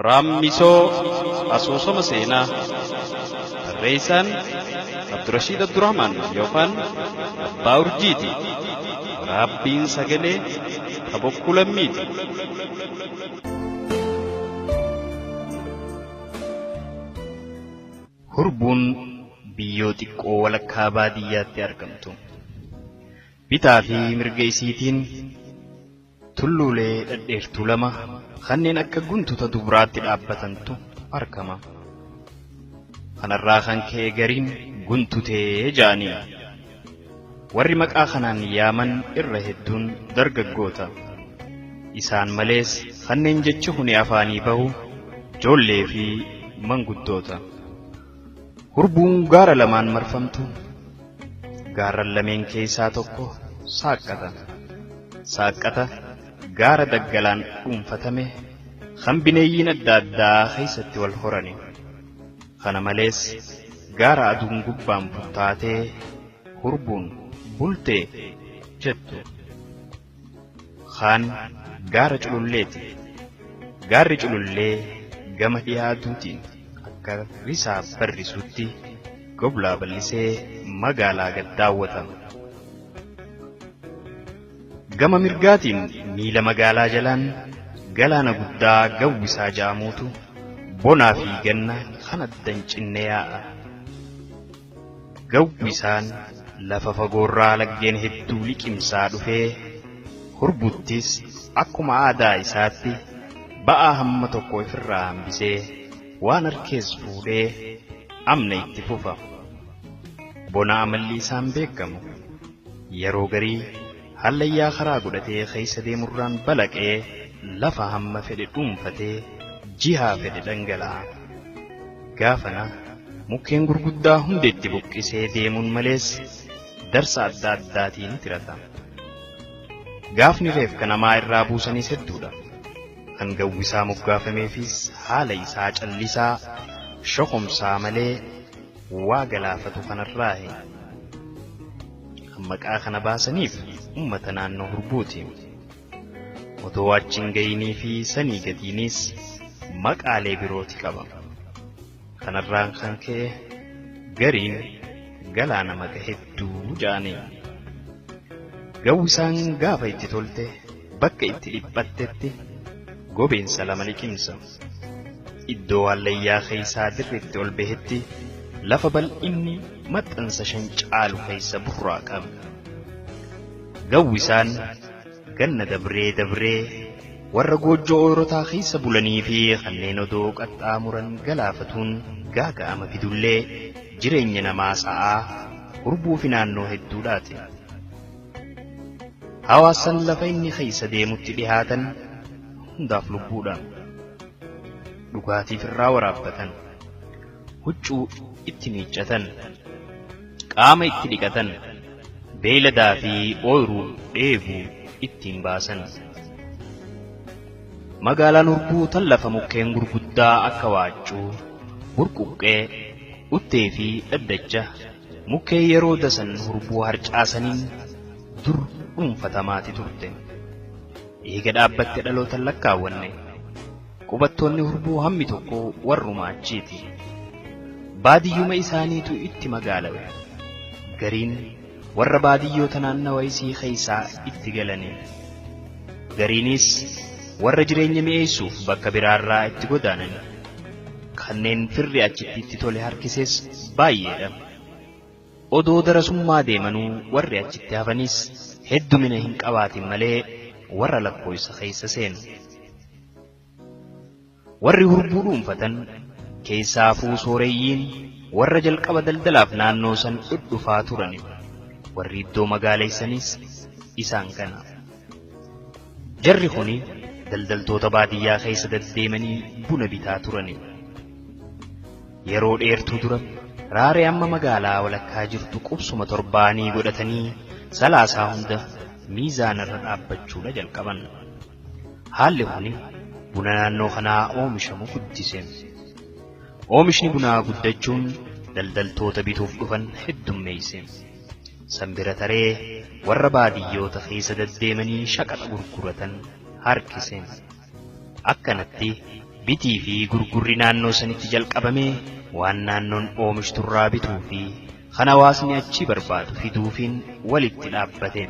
Raammisoo asoosama seenaa barreessaan Abdurashiid Abdurrahman yookaan Abbaa Urjiiti. Raabbiin sagalee Tabokkuu Lammiiti. Hurbuun biyyoo xiqqoo walakkaa baadiyyaatti argamtu. Bitaa fi mirga isiitiin tulluulee dhedheertuu lama kanneen akka guntuta dubaraatti dhaabbatantu argama. Kanarraa kan ka'e gariin guntutee ja'anii. Warri maqaa kanaan yaaman irra hedduun dargaggoota. Isaan malees kanneen jechi kuni afaanii bahu ijoollee fi manguddoota. Hurbuun gaara lamaan marfamtu gaarran lameen keessaa tokko saaqqata. Saaqqata gaara daggalaan dhuunfatame kan bineeyyiin adda addaa keessatti wal horani. Kana malees gaara aduun gubbaan buttaatee hurbuun bultee jettu. Kaan gaara cululleeti. Gaarri culullee gama dhiyaa aduutiin akka risaa barrisuutti goblaa bal'isee magaalaa gad daawwata. Gama mirgaatiin miila magaalaa jalaan galaana guddaa gawwisaa ja'amuutu bonaa fi ganna kan adda hin cinne yaa'a. Gawwisaan lafa fagoorraa laggeen hedduu liqimsaa dhufee hurbuttis akkuma aadaa isaatti ba'aa hamma tokko ofirraa hambisee waan harkees fuudhee amna itti fufa. Bona amalli isaan beekamu yeroo garii hallayyaa karaa godhatee keessa deemurraan balaqee lafa hamma fedhe dhuunfatee jihaa fedhe dhangala'a. Gaafana mukkeen gurguddaa hundeetti buqqisee deemuun malees darsa adda addaatiin tirata. Gaafni reefka namaa irraa buusanis hedduudha. Kan gawwisaa moggaafameefis haala isaa callisaa shokomsaa malee waa galaafatu kanarraahi. Kan maqaa kana baasaniif uummata naannoo hurbuuti. Otoo achi hin ga'inii fi sanii gadiinis maqaalee birooti qaba. Kanarraan kan ka'e gariin galaana maqa hedduu ja'anii. Gawwisaan gaafa itti tolte bakka itti dhiphattetti gobeensa lama liqimsa. Iddoo hallayyaa keessaa dirreetti ol bahetti lafa bal'inni maxxansa shan caalu keessa burraaqa. Gawwisaan ganna dabree dabree warra goojjoo ooyirootaa keessa bulanii fi kanneen odoo qaxxaamuran galaafatuun gaaga'ama fidullee jireenya namaa sa'aa hurbuu fi naannoo hedduudhaati. Hawaasan lafa inni keessa deemutti dhihaatan hundaaf lubbuudha. Dhugaatiif irraa waraabbatan, huccuu itti miiccatan, qaama itti dhiqatan, beeyladaa fi ooyiruu dheebuu ittiin baasan. Magaalaan hurbuu tan lafa mukkeen gurguddaa akka waaccuu, burquqqee, uttee fi dhaddacha mukkeen yeroo dasan hurbuu harcaasaniin dur dhuunfatamaati turte. Eega dhaabbatte dhalootan lakkaawwanne. Qubattoonni hurbuu hammi tokko warruma achiiti. Baadiyyuma isaaniitu itti magaalawe. Gariin warra baadiyyoota naannawa isii keessaa itti galani. Gariinis warra jireenya mi'eessuuf bakka biraarraa itti godaanan. Kanneen firri achitti itti tole harkises baay'eedha. Odoo darasummaa deemanuu warri achitti hafanis heddumina hin qabaatin malee warra lakkoofsa keessa seenu. Warri hurbuu dhuunfatan keessaafuu sooreyyiin warra jalqaba daldalaaf naannoo san dhudhufaa turan. Warri iddoo magaaleessanis isaan kana. Jarri kuni daldaltoota baadiyyaa keessa deddeemanii buna bitaa turan. Yeroo dheertuu dura raaree amma magaalaa walakkaa jirtu qubsuma torbaanii godhatanii salaasaa hunda miizaanarra dhaabbachuudha jalqaban. Haalli kuni buna naannoo kanaa oomishamu guddise. Oomishni bunaa guddachuun daldaltoota bituuf dhufan heddummeesse. Sanbira taree warra baadiyyoota keessa deddeemanii shaqaxa gurguratan harkise. Akkanatti Bitii fi gurgurri naannoo sanitti jalqabamee waan naannoon oomishturraa bituu fi kan hawaasni achi barbaadu fiduufiin walitti dhaabbate.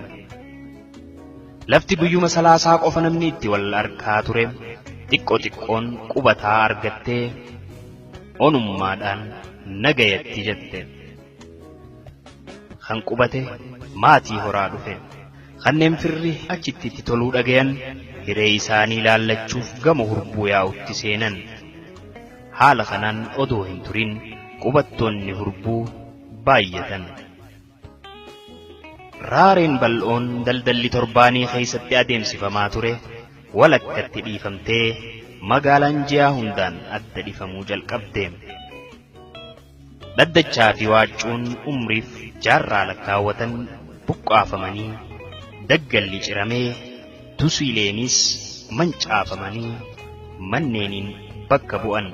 Lafti guyyuma salaasaa qofa namni itti wal arkaa ture xiqqoo xiqqoon qubataa argattee onummaadhaan nagayatti jette. Kan qubate maatii horaa dhufe. Kanneen firri achitti itti toluu dhagayan hiree isaanii laallachuuf gama hurbuu yaa'utti seenan. Haala kanaan odoo hin turin qubattoonni hurbuu baay'atan. Raareen bal'oon daldalli torbaanii keessatti adeemsifamaa ture walakkatti dhiifamtee magaalaan ji'a hundaan adda dhifamuu jalqabde. Dhaddachaa fi waaccuun umriif jaarraa lakkaawwatan buqqaafamanii daggalli ciramee tusiileenis mancaafamanii manneeniin bakka bu'an.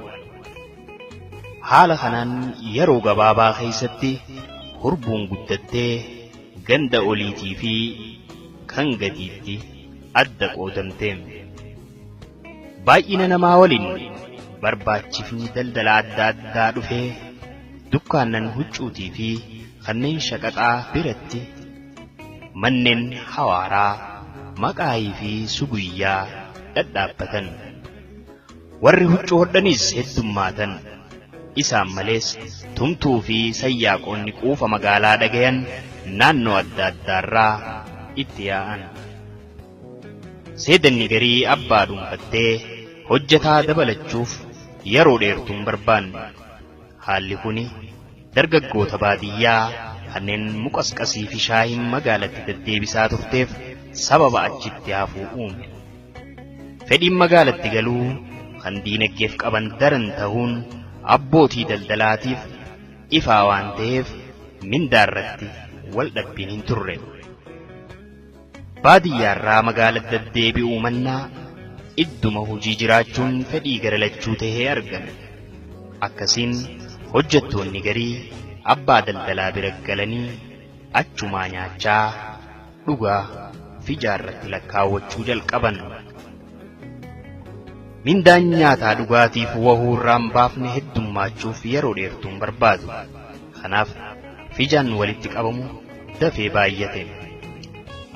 Haala kanaan yeroo gabaabaa keessatti hurbuun guddattee ganda oliitii fi kan gadiitti adda qoodamte. Baay'ina namaa waliin barbaachifni daldala adda addaa dhufee dukkaannan huccuutii fi kanneen shaqaxaa biratti manneen hawaaraa maqaayii fi suguyyaa dhadhaabbatan. Warri huccuu hodhanis heddummaatan. Isaan malees tumtuu fi sayyaaqoonni quufa magaalaa dhagayan naannoo adda addaarraa itti yaa'an. Seedanni garii abbaa dhuunfattee hojjetaa dabalachuuf yeroo dheertuu hin barbaanne. Haalli kuni dargaggoota baadiyyaa kanneen muqasqasii fi shaayiin magaalatti deddeebisaa turteef sababa achitti hafuu uume. Fedhiin magaalatti galuu kan diinagdeef qaban daran ta'uun abbootii daldalaatiif ifaa waan ta'eef mindaarratti wal dhabbiin hin turre. Baadiyyaarraa magaalatti deddeebi'uu mannaa idduma hojii jiraachuun fedhii gara lachuu tahee argame. Akkasiin hojjettoonni garii abbaa daldalaa bira galanii achumaa nyaachaa dhugaa fi jaarratti lakkaawwachuu jalqaban. Mindaan nyaataa dhugaatiif wahuu irraa hin baafne heddummachuuf yeroo dheertuu hin barbaadu. Kanaaf fijaan walitti qabamu dafee baay'ate.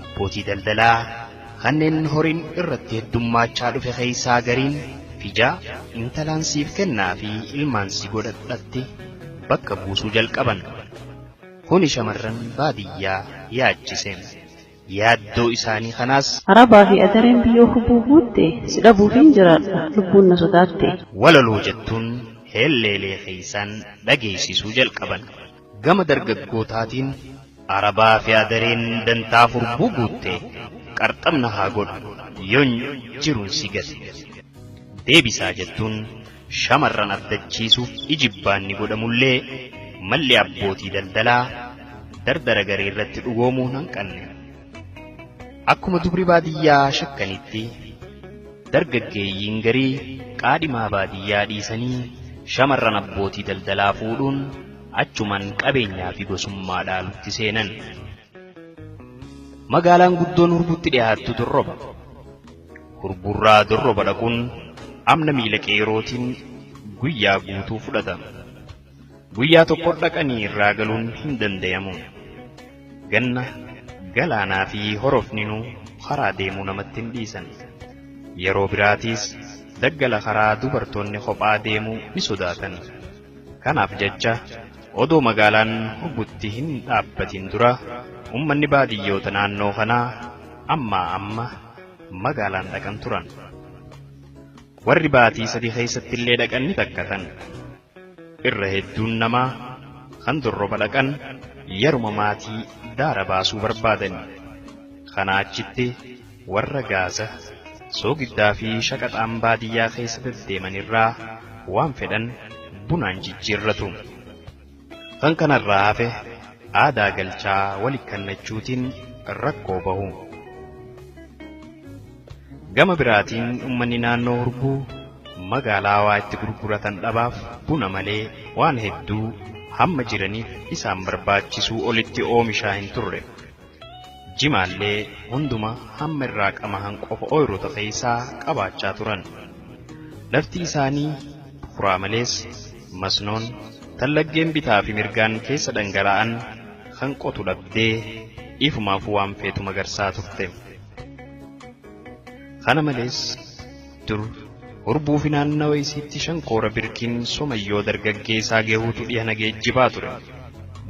Abbootii daldalaa kanneen horiin irratti heddummaachaa dhufe keessaa gariin fijaa intalaan siif kennaa fi ilmaan si godhadhatti bakka buusuu jalqaban. Kuni shamarran baadiyyaa yaachise. Yaaddoo isaanii kanaas Arabaa fi adareen biyyoo hubbuu guutte si dhabuufiin jiraadha lubbuun na sodaatte. Walaloo jettuun helleelee keessaan dhageessisuu jalqaban. Gama dargaggootaatiin arabaa fi adareen dantaa hurbuu guutte qarxamna haa godhu yoon jiruun si gate. Deebisaa jettuun shamarran abdachiisuuf ijibbaanni godhamullee malli abbootii daldalaa dardara garee irratti dhugoomuu hin hanqanne. Akkuma dubri baadiyyaa shakkanitti dargaggeeyyiin garii qaadhimaa baadiyyaa dhiisanii shamarran abbootii daldalaa fuudhuun achumaan qabeenyaa fi gosummaa dhaalutti seenan. Magaalaan guddoon hurbutti dhiyaattu dorroba. Hurburraa dorroba dhaquun amna miila qeerootiin guyyaa guutuu fudhata. Guyyaa tokko dhaqanii irraa galuun hin danda'amu. Ganna galaanaa fi horofninuu karaa deemuu namatti hin dhiisan. Yeroo biraatiis daggala karaa dubartoonni kophaa deemuu ni sodaatan. Kanaaf jecha odoo magaalaan hurbutti hin dhaabbatin dura uummanni baadiyyoota naannoo kanaa ammaa amma magaalaan dhaqan turan. Warri baatii sadii keessatti illee dhaqan ni takkatan. Irra hedduun namaa kan dorroba dhaqan yeruma maatii daara baasuu barbaadan. Kanaa achitti warra gaasa soogiddaa fi shaqaxaan baadiyyaa keessa deddeeman irraa waan fedhan bunaan jijjiirratu. Kan kanarraa hafe aadaa galchaa walikkannachuutiin rakkoo bahu. Gama biraatiin uummanni naannoo hurbuu magaalaa waa itti gurguratan dhabaaf buna malee waan hedduu hamma jiraniif isaan barbaachisuu olitti oomishaa hin turre. Jimaallee hunduma hamma irraa qamahan qofa ooyiroota keessaa qabaachaa turan. Lafti isaanii kuraa malees masnoon tallaggeen bitaa fi mirgaan keessa dhangala'an kan qotu dhabdee ifumaaf waan feetu magarsaa turte. Kana malees dur hurbuu fi naannawa isiitti shankoora birkiin somayyoo dargaggeessaa gahuutu dhihana geejjibaa ture.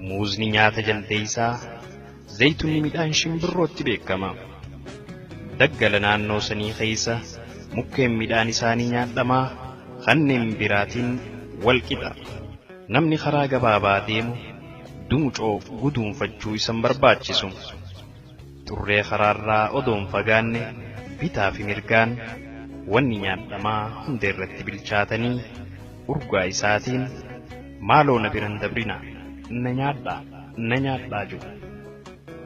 Muuzni nyaata jaldeessaa, zayituunni midhaan shimbirrootti beekama. Daggala naannoo sanii keessa mukkeen midhaan isaanii nyaadhamaa kanneen biraatiin wal qixa. Namni karaa gabaabaa deemu dumucoo guduunfachuu isan barbaachisu. Xurree karaarraa odoon fagaanne bitaa fi mirgaan wanni nyaadhamaa hunda irratti bilchaatanii urgaa isaatiin maaloo na biran dabrina na nyaadhaa na nyaadhaa jiru.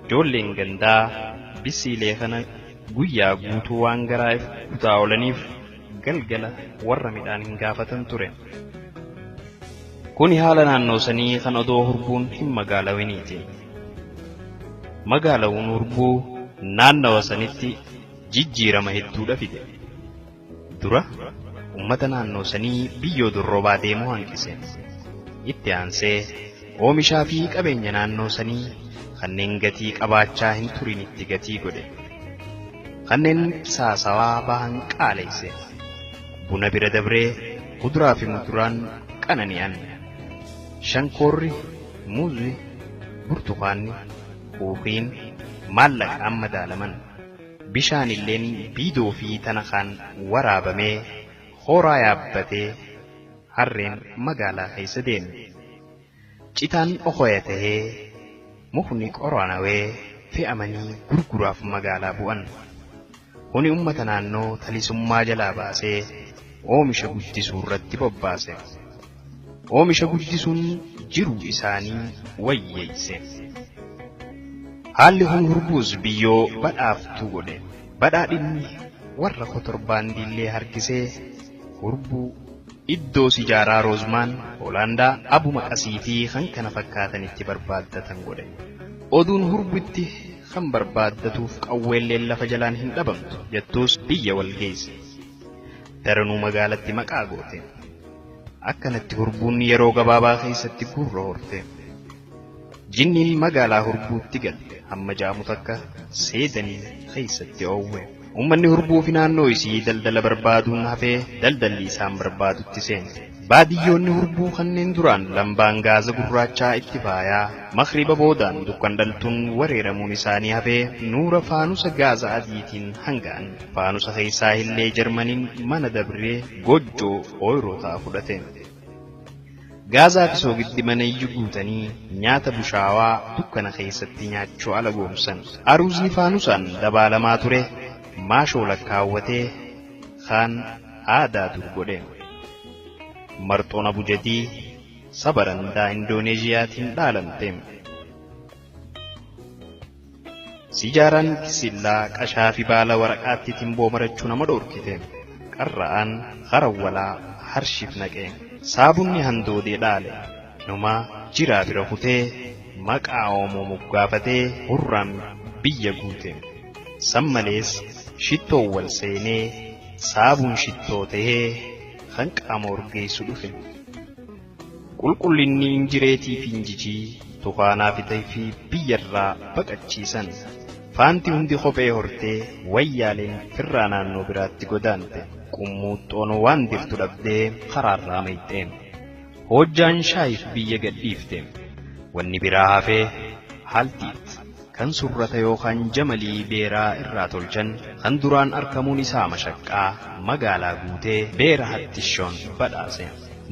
Ijoolleen gandaa bisiilee kana guyyaa guutuu waan garaaf kutaa oolaniif galgala warra midhaan hin gaafatan ture. Kuni haala naannoo sanii kan odoo hurbuun hin magaalawiniiti. Magaalawuun hurbuu naannawa sanitti jijjiirama hedduudha fide. Dura uummata naannoo sanii biyyoo durroobaa deemuu hanqise. Itti aansee oomishaa fi qabeenya naannoo sanii kanneen gatii qabaachaa hin turin itti gatii godhe. Kanneen saasawaa bahan qaaleyse. Buna bira dabree kuduraa fi muduraan qanani'an. Shankoorri, muuzi, burtukaanni, kuuqiin maallaqaan madaalaman. Bishaan illeen biidoo fi tanakaan waraabamee horaa yaabbatee harreen magaalaa keessa deeme. Citaan okoya tahee mukni qoranawee fe'amanii gurguraaf magaalaa bu'an. Kuni uummata naannoo talisummaa jalaa baasee oomisha guddisuu irratti bobbaase. Oomisha guddisuun jiruu isaanii wayyeeyse. Haalli kun hurbuus biyyoo badhaaftuu godhe. Badhaadhinni warra kotorbaandiillee harkisee hurbuu iddoo sijaaraa Roozmaan, Hoolaandaa, Abu Maqasii fi kan kana fakkaatanitti barbaaddatan godhe. Oduun hurbutti kan barbaaddatuuf qawweelleen lafa jalaan hin dhabamtu jettuus biyya wal geesse. Daranuu magaalatti maqaa goote. Akkanatti hurbuun yeroo gabaabaa keessatti gurra horte. Jinniin magaalaa hurbuutti galte hamma jaamu takka seedanii keessatti oowwe. Uummanni hurbuu fi naannoo isii daldala barbaaduun hafee daldalli isaan barbaadutti seene. Baadiyyoonni hurbuu kanneen duraan lambaan gaaza gurraachaa itti faayaa makriba boodaan dukkan dhaltuun wareeramuun isaanii hafee nuura faanusa gaaza adiitiin hanga'an. Faanusa keessaa illee Jarmaniin mana dabree gojjoo ooyirootaa fudhate. Gaazaa fi soogiddi mana iyyuu guutanii nyaata bushaawaa dukkana keessatti nyaachuu ala goomsan. Aruuzni faanusaan dabaalamaa ture maashoo lakkaawwatee kaan aadaa dur godhe. Marxoon Abujadii saba randaa Indooneeziyaatiin dhaalamte. Sijaaraan kisillaa qashaa fi baala waraqaatti timboo marachuu nama dhoorkite. Qarra'aan harawwalaa harshiif naqe. Saabunni handoodee dhaale. Inumaa jiraa bira kutee maqaa Oomoo moggaafatee hurraan biyya guute. San malees shittoon wal seenee saabuun shittoo tahee kan qaama urgeessu dhufe. Qulqullinni injireetii fi injijii tukaanaa fi fi biyyarraa baqachiisan. Faanti hundi kophee hortee wayyaaleen firraa naannoo biraatti godaante. Qummuuxxoon waan dirtu dhabdee karaarraa mayxee. Hojjaan shaayiif biyya gadhiifte. Wanni biraa hafee haaltiit kan surrata yookaan jamalii beeraa irraa tolchan kan duraan argamuun isaa mashaqqaa magaalaa guutee beera hattishoon badhaase.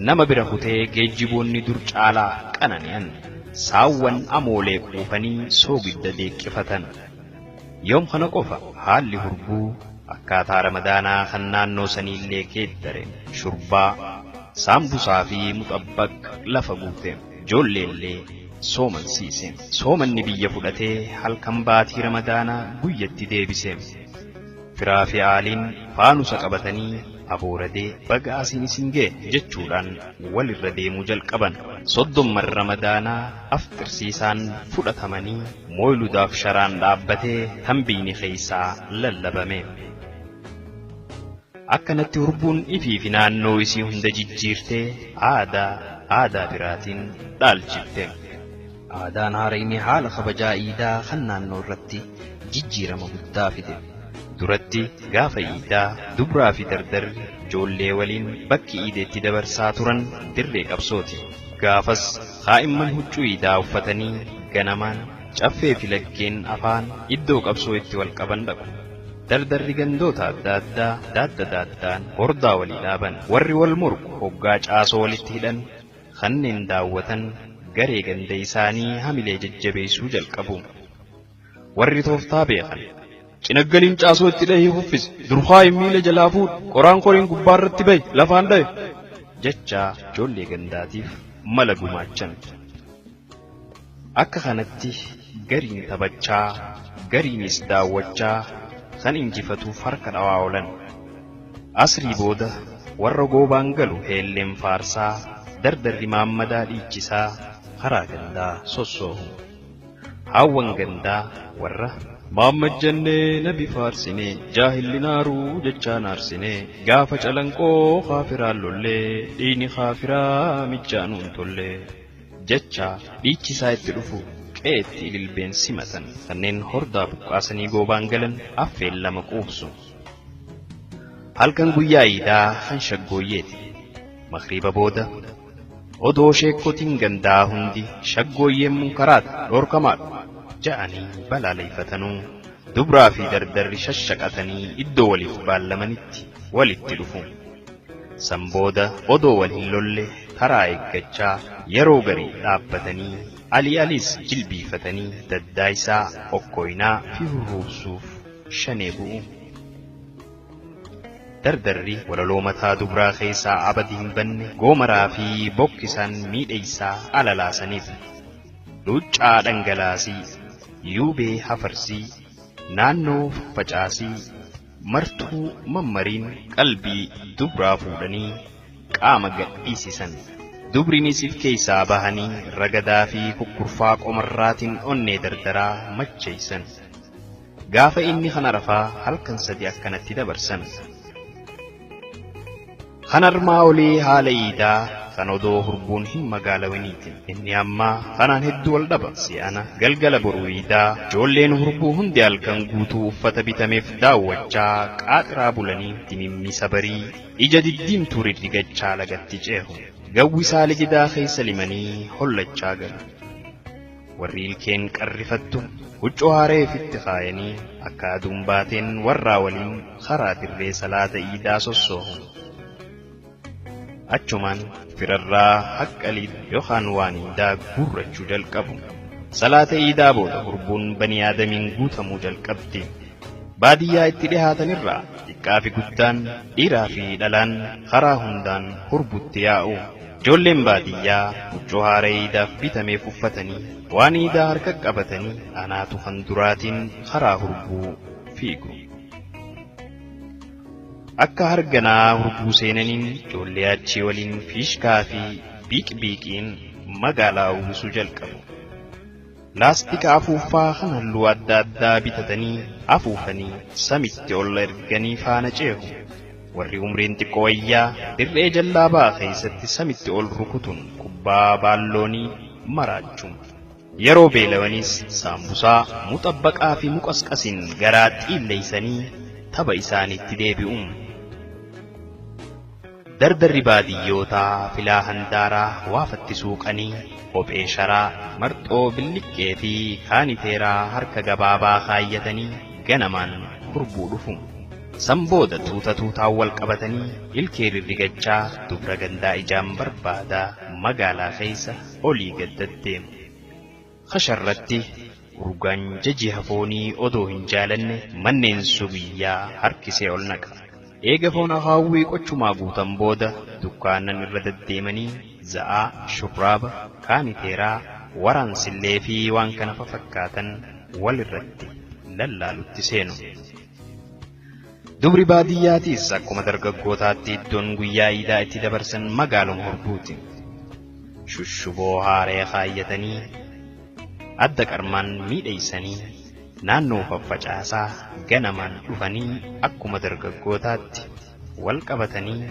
Nama bira kutee geejjiboonni dur caalaa qanani'an. Saawwan amoolee quufanii soogidda deeqqifatan. Yoom kana qofa haalli hurbuu akkaataa ramadaanaa kan naannoo saniillee geeddare. Shurbaa, saambusaa fi muxabbaq lafa guute. Ijoolleellee soomansiise. Soomanni biyya fudhatee halkan baatii ramadaanaa guyyatti deebise. Firaa fi aaliin faanusa qabatanii abooradee baga asiin isin ga'e jechuudhaan walirra deemuu jalqaban. Soddomman ramadaanaa afxirsiisaan fudhatamanii mooyiludaaf sharaan dhaabbatee tambiini keessaa lallabame. Akkanatti hurbuun ifii fi naannoo isii hunda jijjiirtee aadaa aadaa biraatiin dhaalchifte. Aadaan haarayni haala kabajaa iidaa kan naannoo irratti jijjiirama guddaa fide. Duratti gaafa iidaa dubraa fi dardarri ijoollee waliin bakki iideetti dabarsaa turan dirree qabsooti. Gaafas kaa'imman huccuu iidaa uffatanii ganamaan caffee fi laggeen afaan iddoo qabsoo itti wal qaban dhaqu. Dardarri gandoota adda addaa daadda daaddaan hordaa walii dhaaban. Warri wal morku hoggaa caasoo walitti hidhan kanneen daawwatan garee ganda isaanii hamilee jajjabeessuu jalqabu. Warri tooftaa beekan Cinaggaliin caasoo itti dhahee uffise, durfaayi miila jalaa fuudhe, qoraan qoriin gubbaarratti bahe, lafaan dhahe jechaa ijoollee gandaatiif mala gumaachan. Akka kanatti gariin taphachaa, gariinis daawwachaa kan injifatuuf harka dhawaa oolan. Asrii booda warra goobaan galu heelleen faarsaa, dardarri maammadaa dhiichisaa karaa gandaa sossoohu. Haawwan gandaa warra Maammad jennee nabi faarsinee, jaahilli naaruu jechaa naarsinee, gaafa calanqoo kaafiraan lollee, dhiini kaafiraa michaanuun tollee jechaa dhiichisaa itti dhufu qe'eetti ililbeen simatan. Kanneen hordaa buqqaasanii goobaan galan affeen lama quubsu. Halkan guyyaa iidaa kan shaggooyyeeti. Makriiba booda odoo sheekkotiin gandaa hundi shaggooyyeen munkaraata dhorkamaadha ja'anii balaaleffatanuu dubraa fi dardarri shashaqatanii iddoo waliif baallamanitti walitti dhufu. San booda odoo wal hin lolle karaa eeggachaa yeroo garii dhaabbatanii alii aliis jilbiifatanii daddaayisaa okkoynaa fi hurruubsuuf shanee bu'u. Dardarri walaloo mataa dubraa keessaa abadi hin banne goomaraa fi bokkisaan miidheeysaa alalaasaniif. Luuccaa dhangalaasii, yuubee hafarsii, naannoo facaasii, martuu mammariin qalbii dubraa fuudhanii qaama gadhiisisan. Dubriinis if keessaa bahanii ragadaa fi kukkurfaa qomarraatiin onnee dardaraa macheeysan. Gaafa inni kan arafaa halkan sadi akkanatti dabarsan. Kan armaa olii haala iidaa kan odoo hurbuun hin magaalawiniitiin. Inni ammaa kanaan hedduu wal dhaba. Si'ana galgala boruu iidaa ijoolleen hurbuu hundi halkan guutuu uffata bitameef daawwachaa qaaxiraa bulanii dimimmisa barii ija diddiimtuu rirrigachaa lagatti ceehu. Gawwisaa ligidaa keessa limanii hollachaa galu. Warri ilkeen qarrifattu huccuu haaree ofitti kaayanii akka aduun baateen warraa waliin karaa dirree salaata iidaa sossoohu. Achumaan firarraa haqqalii yookaan waan iidaa guurrachuu jalqabu. Salaata iidaa booda hurbuun banii aadamiin guutamuu jalqabdi. Baadiyyaa itti dhihaatanirraa xiqqaa fi guddaan, dhiiraa fi dhalaan karaa hundaan hurbutti yaa'u. Ijoolleen baadiyyaa huccuu haara iidaaf bitameef uffatanii waan iidaa harka qabatanii anaatu kan duraatiin karaa hurbuu fiigu. Akka harganaa hurbuu seenaniin ijoollee achii waliin fiishkaa fi biiqbiiqiin magaalaa uwwisuu jalqabu. Laastika afuuffaa kan halluu adda addaa bitatanii afuufanii samitti ol erganii faana ceehu. Warri umriin xiqqoo wayyaa dirree jallaabaa keessatti samitti ol rukutuun kubbaa baalloonii maraachuun. Yeroo beelawaniis saambusaa, muxabbaqaa fi muqasqasiin garaa xiilleeysanii tapha isaaniitti deebi'uun. Dardarri baadiyyootaa filaa handaaraa waafatti suuqanii kophee sharaa, marxoo billiqqee fi kaaniteeraa harka gabaabaa kaayyatanii ganamaan hurbuu dhufu. San booda tuuta tuutaan wal qabatanii ilkee rirrigachaa dubra gandaa ijaan barbaadaa magaalaa keessa olii gad deddeemu. Kasharratti urgaan jaji hafoonii odoo hin jaalanne manneen subiyyaa harkisee ol naqa. Eega foon akaawwii qochumaa guutan booda dukkaanan irra deddeemanii za'aa, shurraaba, kaaniteeraa, waraansillee fi waan kana fakkaatan wal irratti lallaalutti seenu. Dubri baadiyyaatiis akkuma dargaggootaatti iddoon guyyaa iidaa itti dabarsan magaaluma hurbuuti. Shushuboo haaree kaayyatanii adda qarmaan miidheeysanii naannoo faffacaasaa ganamaan dhufanii akkuma dargaggootaatti Wal qabatanii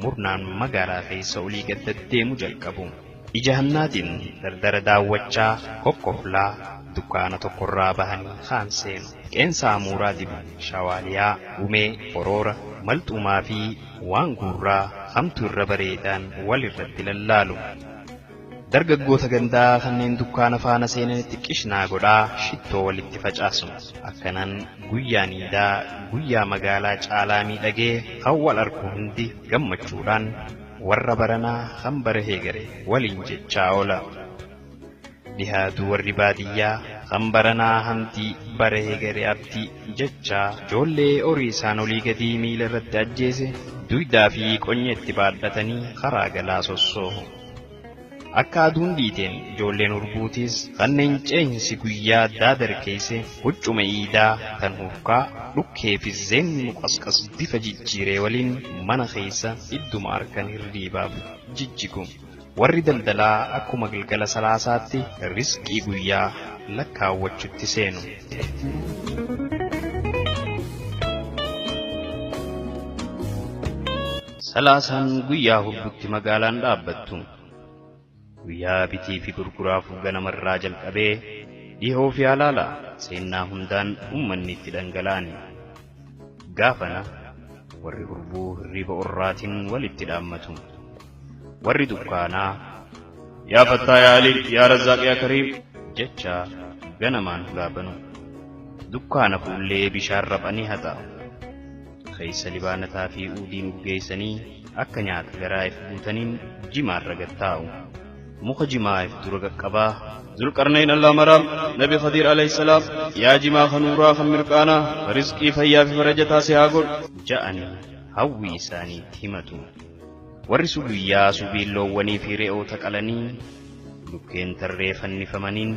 murnaan magaalaa keessa olii gad deddeemu jalqabu. Ija hannaatiin dardara daawwachaa kokkoflaa dukkaana tokkorraa bahanii kaan seenu. Qeensa amuuraa dibu, shawaaliyaa, gumee, horoora, malxumaa fi waan guurraa hamtu irra bareedaan wal irratti lallaalu. Dargaggoota gandaa kanneen dukkaana faana seenanitti qishnaa godhaa shittoo walitti facaasu. Akkanaan guyyaan iidaa guyyaa magaalaa caalaa miidhagee kan wal argu hundi gammachuudhaan warra baranaa kan bara heegare waliin jechaa oola. Dhihaatu warri baadiyyaa kan baranaa hamtii bara heegare abdii jechaa ijoollee horii isaan olii gadii miila irratti ajjeese duydaa fi qonyeetti baadhatanii karaa galaa sossoohu. Akka aduun dhiiteen ijoolleen hurbuutis kanneen ceensi guyyaa addaa keesse huccuma iidaa kan hurkaa dhukkee fi zeennu qasqas bifa jijjiiree waliin mana keessa idduma arkan hirriibaaf jijjigu. Warri daldalaa akkuma galgala salaasaatti riskii guyyaa lakkaawwachutti seenu. Salaasaan guyyaa hurbutti magaalaan dhaabbattu. Guyyaa bitii fi gurguraaf ganamarraa jalqabee dhihoo fi alaala seennaa hundaan uummanni itti dhangala'ani. Gaafana warri hurbuu hirriba orraatiin walitti dhaammatu. Warri dukkaanaa Yaa Fattaa yaa Aliim yaa Razzaaq yaa Kariim jecha ganamaan hulaa banu. Dukkaana fuullee bishaan raphanii haxaa'u. Keessa libaanataa fi uudiin urgeessanii akka nyaata garaa if guutaniin jimaarra gattaa'u. Muka jimaa if dura qaqqabaa Zulqarnayn Allah maraam Nabi Khadiir alayhi salaam yaa jimaa kanuuraa kan mirqaanaa rizqii fayyaa fi farajataa si haa godhu ja'anii hawwii isaaniitti himatu. Warri suguyyaa subiin loowwanii fi re'oota qalanii lukkeen tarree fannifamaniin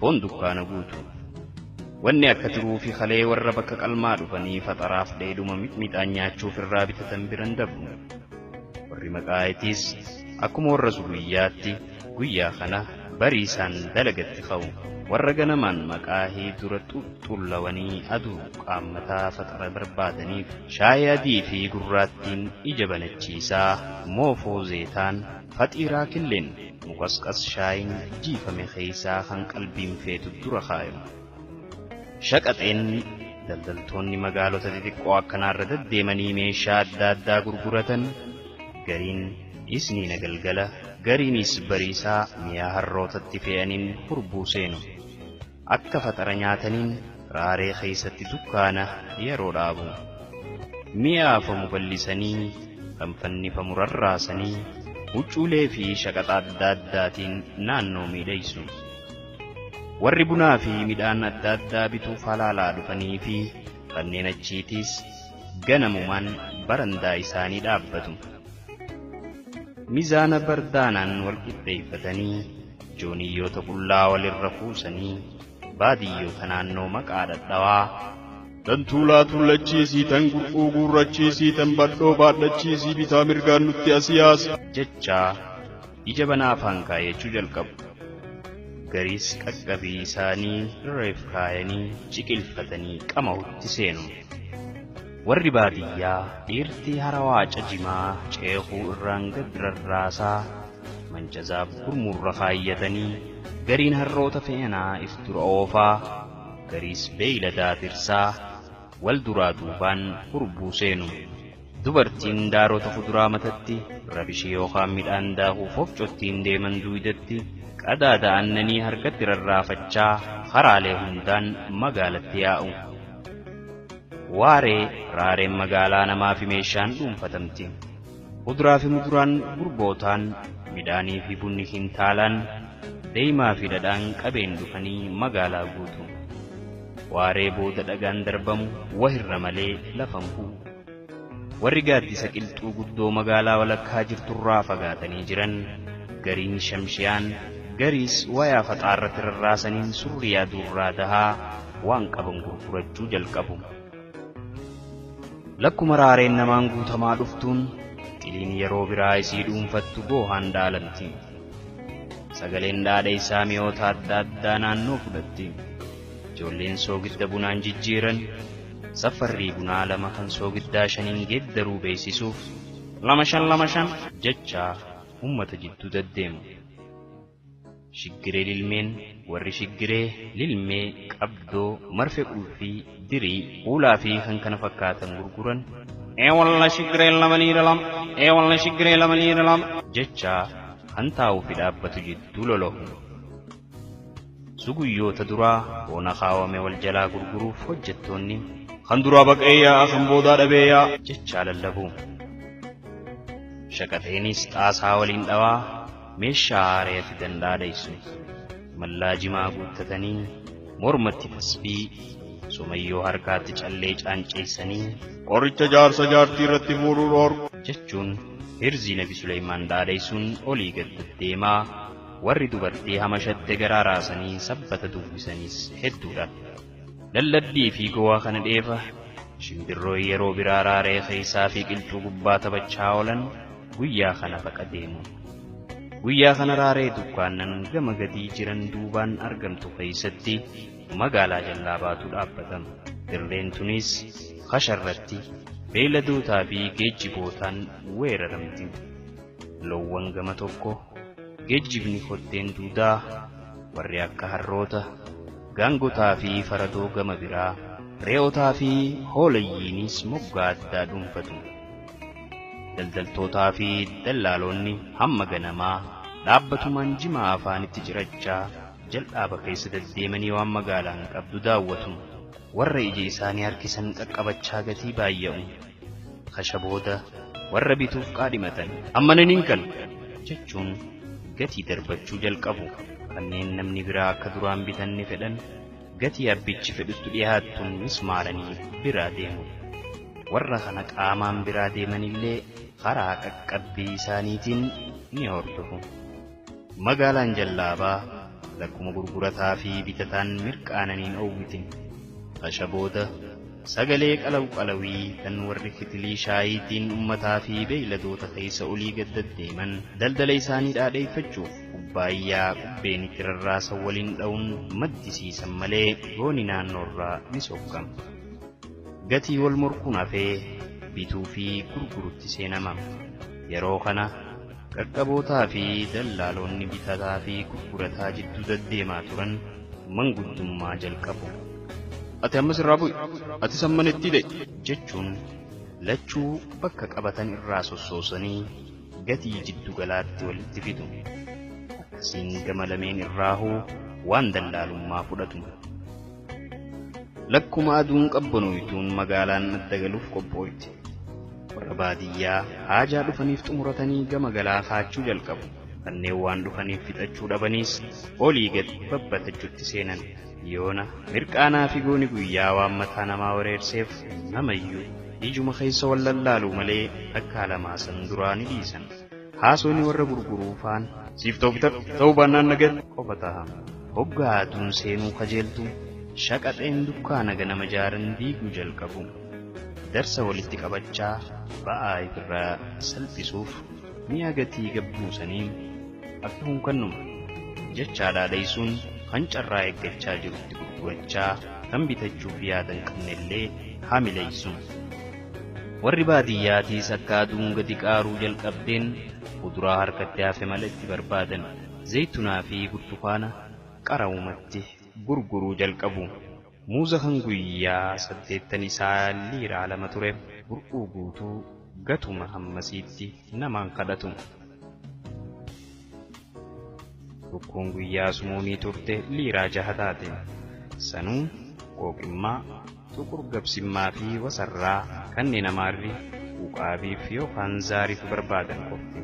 foon dukkaana guutu. Wanni akka tiruu fi kalee warra bakka qalmaa dhufanii faxaraaf dheeduma midhaan nyaachuuf irraa bitatan biran dabru. Warri maqaa'itis akkuma warra suguyyaatti guyyaa kana barii isaan dalagatti ka'u. Warra ganamaan maqaahii dura xuxullawanii aduu qaammataa faxara barbaadaniif shaayii adii fi gurraattiin ija banachiisaa moofoo zeetaan faxiiraa killeen muqasqas shaayiin jiifame keessaa kan qalbiin feetu dura kaayu. Shaqaxeen daldaltoonni magaalota xixiqqoo akkanaarra deddeemanii meeshaa adda addaa gurguratan gariin isniina galgala gariinis bariisaa mi'a harrootatti fe'aniin hurbuu seenu. Akka faxara nyaataniin raaree keessatti dukkaana yeroo dhaabu. Mi'a afamu bal'isanii kan fannifamu rarraasanii huccuulee fi shaqaxa adda addaatiin naannoo miidhagsu. Warri bunaa fi midhaan adda addaa bituuf halaalaa dhufanii fi kanneen achiitiis ganamumaan barandaa isaanii dhaabbatu. Mizaana bardaanaan wal qixxeeffatanii jooniyyoota qullaa walirra kuusanii baadiyyoota naannoo maqaa dhadhawaa Tan tuulaa tullachiisii tan gurquu guurrachiisii tan badhoo baadhachiisii bitaa mirgaan nutti asii yaasa jechaa ija banaa afaan kaayachuu jalqabu. Gariis qaqqabii isaanii reef kaayanii ciqilfatanii qamahutti seenu. Warri baadiyyaa dhiirtii harawaa cajimaa ceekuu irraan gad rarraasaa mancazaaf gurmurra kaayyatanii gariin harroota fe'anaa if dura oofaa gariis beeyladaa tirsaa wal duraa duubaan hurbuu seenu. Dubartiin daarota kuduraa matatti rabishii yookaan midhaan daakuuf hofcottiin deeman duudatti qadaada aannanii harkatti rarraafachaa karaalee hundaan magaalatti yaa'u. Waaree raareen magaalaa namaa fi meeshaan dhuunfatamti. Kuduraa fi muduraan gurbootaan midhaanii fi bunni kintaalaan deemaa fi dhadhaan qabeen dhufanii magaalaa guutu. Waaree booda dhagaan darbamu wahirra malee lafan bu'u. Warri gaaddisa qilxuu guddoo magaalaa walakkaa jirturraa fagaatanii jiran gariin shamshiyaan gariis wayaa faxaarratti rarraasaniin surrii aduurraa dahaa waan qaban gurgurachuu jalqabu. Lakkuma raareen namaan guutamaa dhuftuun xiliin yeroo biraa isii dhuunfattu goohaan dhaalamti. Sagaleen dhaadha isaa mi'oota adda addaa naannoo fudhatti. Ijoolleen soogidda bunaan jijjiiran Safarrii bunaa 2 kan soogiddaa 5 geeddaruu beeksisuuf 2 5 2 5 jechaa uummata jidduu deddeemu. Shiggiree lilmeen warri shiggiree lilmee qabdoo marfee qulfii dirii kuulaa fi kan kana fakkaatan gurguran Eewwalla shiggiree 2 liira 2 eewwalla shiggiree 2 liira 2 jechaa kan taa'uu fi dhaabbatu jidduu lolohu. Suguyyoota duraa boona kaawwame wal jalaa gurguruuf hojjettoonni kan duraa baqee yaa'a kan boodaa dhabee yaa'a jechaa lallabu. Shaqaxeenis xaasaa waliin dhawaa meeshaa haaraa fidan dhaadheessu. Mallaa jimaa guuttatanii mormatti tasbii somayyoo harkaatti callee caanceessanii qoricha jaarsa jaartii irratti fuudhuu dhoorgu jechuun hirzii Nabi Suleymaan dhaadheessuun olii gad deddeemaa warri dubartii hamashatte garaa raasanii sabbata duwwisaniis hedduudha. Lallabbii fi gowaa kana dheefa shimbirroo yeroo biraa raaree keessaa fi qilxuu gubbaa taphachaa oolan guyyaa kana baqa deemu. Guyyaa kana raaree dukkaannan gama gadii jiran duubaan argamtu keessatti magaalaa jallaa baatu dhaabbatama. Dirreen tunis kasharratti beeyladootaa fi geejjibootaan weeraramti. Loowwan gama tokko geejjibni kotteen duudaa warri akka harroota gaangotaa fi faradoo gama biraa re'ootaa fi hoolayyiinis moggaa addaa dhuunfatu. Daldaltootaa fi dallaalonni hamma ganamaa dhaabbatumaan jimaa afaanitti cirachaa jal'aaba keessa deddeemanii waan magaalaan qabdu daawwatu. Warra ija isaanii harkisan qaqqabachaa gatii baay'a'u. Kashabooda warra bituuf qaadhimatan amma naniin kan jechuun gatii darbachuu jalqabu. Kanneen namni biraa akka duraan bitanne fedhan gatii abbichi fedhutti dhiyaattuun mismaaranii biraa deemu. Warra kana qaamaan biraa deemanillee karaa qaqqabbii isaaniitiin ni hordofu. Magaalaan jallaabaa lakkuma gurgurataa fi bitataan mirqaananiin oowwiti. Kashabooda sagalee qalaw qalawii kan warri kitilii shaayiitiin uummataa fi beeyladoota keessa olii gad deddeeman daldala isaanii dhaadheeffachuuf kubbaayyaa qubbeen itti rarraasan waliin dha'uun maddisiisan malee gooni naannoorraa ni sokkama. Gatii wal morkuun hafee bituu fi gurgurutti seenama. Yeroo kana qaqqabootaa fi dallaalonni bitataa fi gurgurataa jidduu deddeemaa turan manguddummaa jalqabu. Ati ammas irraa bu'i, atis amma itti dha'i jechuun lachuu bakka qabatan irraa sossoosanii gatii jiddu galaatti walitti fidu. Akkasiin gama lameen irraahuu waan dallaalummaa fudhatu. Lakkuma aduun qabbanooytuun magaalaan adda galuuf qophooyti. Warra baadiyyaa haajaa dhufaniif xumuratanii gama galaa kaachuu jalqabu. Kanneen waan dhufaniif fixachuu dhabanis olii gad babbatachuutti seenan. Yoona mirqaanaa fi gooni guyyaa waan mataa namaa wareerseef namayyuu ijuma keessa wal lallaaluu malee akka lamaa san duraa ni dhiisan. Haasoni warra gurguruu faan siif ta'u bitadhu ta'uu baannaan nagan qofa ta'a. Hoggaa aduun seenuu kajeeltu shaqaxeen dukkaana ganama jaaran diiguu jalqabu. Darsa walitti qabachaa ba'aa ifirraa salphisuuf mi'a gatii gabbuusanii akka hunkannuma jechaa dhaadheessuun kan carraa eeggachaa jirutti gurgurachaa kan bitachuuf yaada hin qabnellee hamileessu. Warri baadiyyaatiis akka aduun gadi qaaruu jalqabdeen kuduraa harkatti hafe mala itti barbaadan zaytunaa fi burtukaana qarawumatti gurguruu jalqabu. Muuza kan guyyaa 8 isaa liiraa 2 ture burquu guutuu gatuma hammasiitti namaan kadhatu. Lukkuun guyyaa sumuunii turte liiraa 6 taate. Sanuu qooqimmaa, tuqur gabsimmaa fi wasarraa kanneen amaarri quuqaabiif yookaan zaariif barbaadan qofti.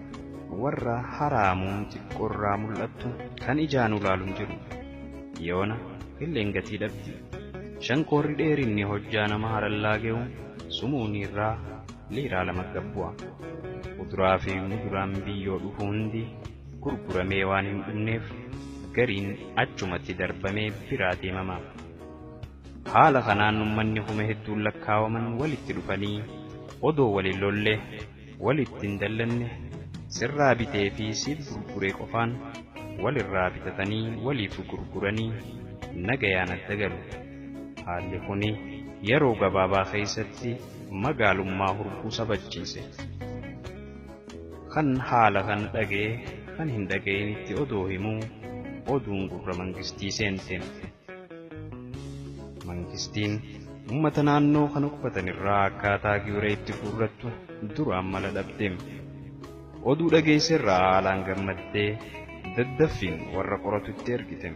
Warra haraamuun xiqqoorraa mul'attu kan ijaan ulaaluun jiru. Yoona qilleen gatii dhabdi. Shankoorri dheerinni hojjaa nama harallaa ge'u sumuuniirraa liiraa 2 gabbu'a. Kuduraa fi muduraan biyyoo dhufu hundi gurguramee waan hin dhumneef gariin achumatti darbamee biraa deemama. Haala kanaan uummanni kuma hedduun lakkaawaman walitti dhufanii odoo waliin lolle walitti hin dallanne sirraa bitee fi siif gurguree qofaan walirraa bitatanii waliif gurguranii nagayaan adda galu. Haalli kuni yeroo gabaabaa keessatti magaalummaa Hurbuu sabachiise. Kan haala kan dhaga'e kan hin dhaga'initti odoo himuu oduun gurra mangistii seente. Mangistiin uummata naannoo kana qubatan irraa akkaataa gibira itti guurrattu duraan mala dhabde. Oduu dhageesse irraa haalaan gammaddee daddaffiin warra qoratutti ergite.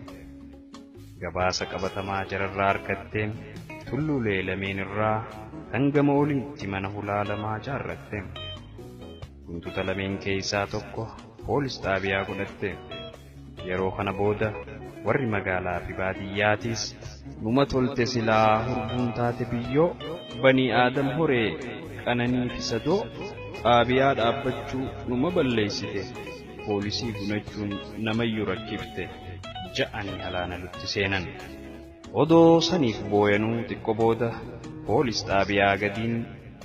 Gabaasa qabatamaa jararraa argattee tulluulee lameen irraa hangama oliitti mana hulaa lamaa ijaarratte. Guntuta lameen keessaa tokko poolis xaabiyaa godhatte. Yeroo kana booda warri magaalaa fi baadiyyaatiis numa tolte silaa Hurbuun taate biyyoo banii aadam horee qananii fi sadoo xaabiyaa dhaabbachuu numa balleessite poolisii gunachuun namayyuu rakkifte ja'anii alaana lutti seenan. Odoo saniif booyanuu xiqqoo booda poolis xaabiyaa gadiin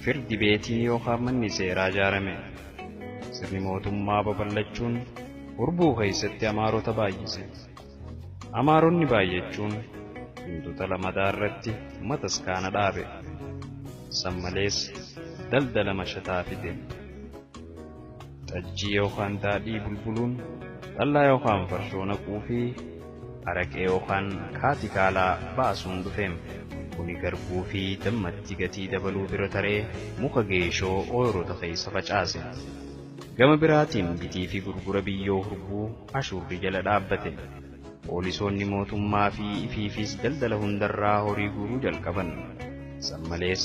firdi beetiin yookaan manni seeraa ijaarame. Sirni mootummaa babal'achuun Hurbuu keessatti Amaarota baay'ise. Amaaronni baay'achuun guntuta lamadaa irratti mataskaana dhaabe. San malees daldala mashataa fide. Xajjii yookaan daadhii bulbuluun, xallaa yookaan farshoo naquu fi araqee yookaan kaatikaalaa baasuun dhufe. Kuni garbuu fi dammatti gatii dabaluu bira taree muka geeshoo ooyirota keessa facaase. Gama biraatiin bitii fi gurgura biyyoo Hurbuu ashuurri jala dhaabbate. Poolisoonni mootummaa fi ifiifis daldala hundarraa horii guuruu jalqaban. San malees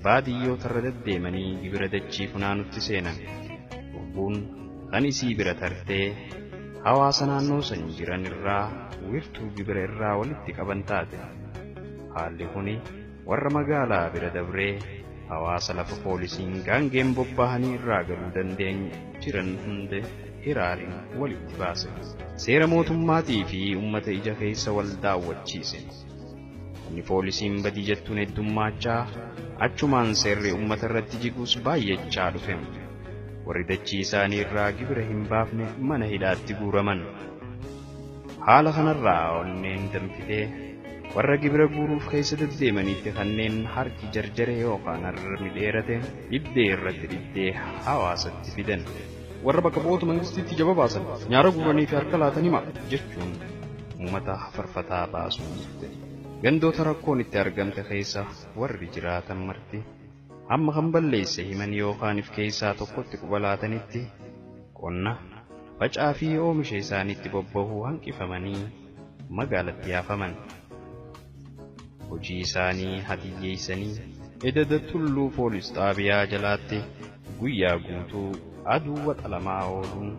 baadiyyoota irra deddeemanii gibira dachii funaanutti seenan. Hurbuun kan isii bira tartee hawaasa naannoo san jiran irraa wiirtuu gibira irraa walitti qaban taate. Haalli kuni warra magaalaa bira dabree hawaasa lafa poolisiin gaangeen bobbahanii irraa galuu dandeenye jiran hunda hiraariin walitti baase. Seera mootummaatii fi uummata ija keessa wal daawwachiise. Inni poolisiin badii jettuun heddummaachaa achumaan seerri uummata irratti jiguus baay'achaa dhufe. Warri dachii isaanii irraa gibira hin baafne mana hidhaatti guuraman. Haala kanarraa onneen danfitee warra gibira guuruuf keessa deddeemanitti kanneen harki jarjare yookaan harmi dheerate dhibdee irratti dhibdee hawaasatti fidan. Warra bakka bu'oota mangistiitti jaba baasan nyaara guuranii fi harka laatan hima jechuun uummata farfataa baasuun dhufte. Gandoota rakkoon itti argamte keessa warri jiraatan marti hamma kan balleesse himan yookaan if keessaa tokkotti quba laatanitti qonna facaa fi oomisha isaaniitti bobbahuu hanqifamanii magaalatti yaafaman. Hojii isaanii hadiyyeessanii ededa tulluu poolis xaabiyaa jalaatti guyyaa guutuu aduu waxalamaa ooluun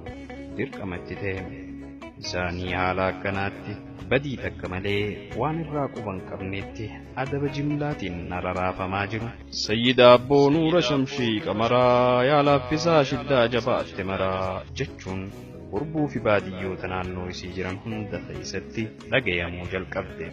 dirqamatti ta'e. Isaanii haala akkanaatti badii takka malee waan irraa quban qabnetti adaba jimlaatiin araraafamaa jiru. Sayyida Abboo Nuura Shamshii Qamaraa yaa laaffisaa shiddaa jabaatte maraa jechuun Hurbuu fi baadiyyoota naannoo isii jiran hunda keessatti dhagayamuu jalqabde.